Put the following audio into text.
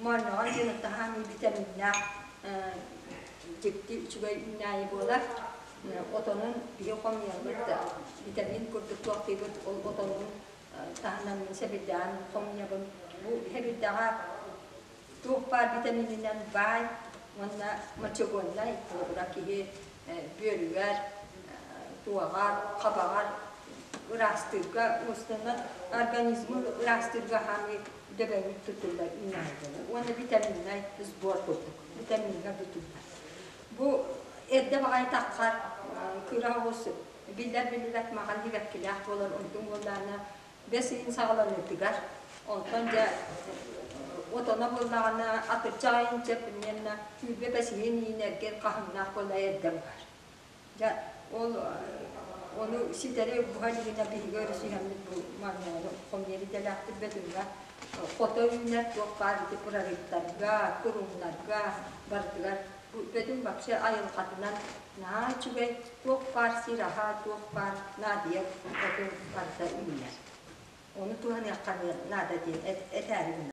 Моонньоҕон диэн таһаамыы витаминнаах дьикти үчүгэй үүнээйи буолар. Отонун биһи хомуйарбыт да витамин курдук туохтуйбут ол отонун таһынан мин сэбирдэҕин хомуйабын. Бу сэбирдэҕэ туох баар витамининэн баай уонна мочегоннай холобура киһи бүөрүгэр, туоҕар, хабаҕар ыраастыырга уостанар организмы ыраастыырга хаамыы дөбөҥүк тутуллар үүнээйилэри уонна витаминнай сбор курдук витамиҥҥа бутуллар. Бу эрдэ баҕайы таххар кыра оҕус биллэр-биллибэт маҕан сибэккилээх буолар онтуҥ буоллаҕына бэс ыйын саҕаланыытыгар онтон дьэ отоно буоллаҕына атырдьах айын чэ примерно сүүрбэ бэсиһин иинэргэ хаһыҥнаах буола эрдэ буһар. Дьэ ол ону ситэри буһа илигинэ биһиги өрүсүһэммит бу манныгы хомуйар идэлээхпит Бөтүҥҥэ хото үүнэр туох баар ити прорывтарга, курумнарга барытыгар бу Бөтүҥ вообще айылҕатынан наһаа үчүгэй туох баар сир аһа, туох баар наадыйар отун барыта үүнэр. Ону туһаныахха наада диэн этээри гынабын.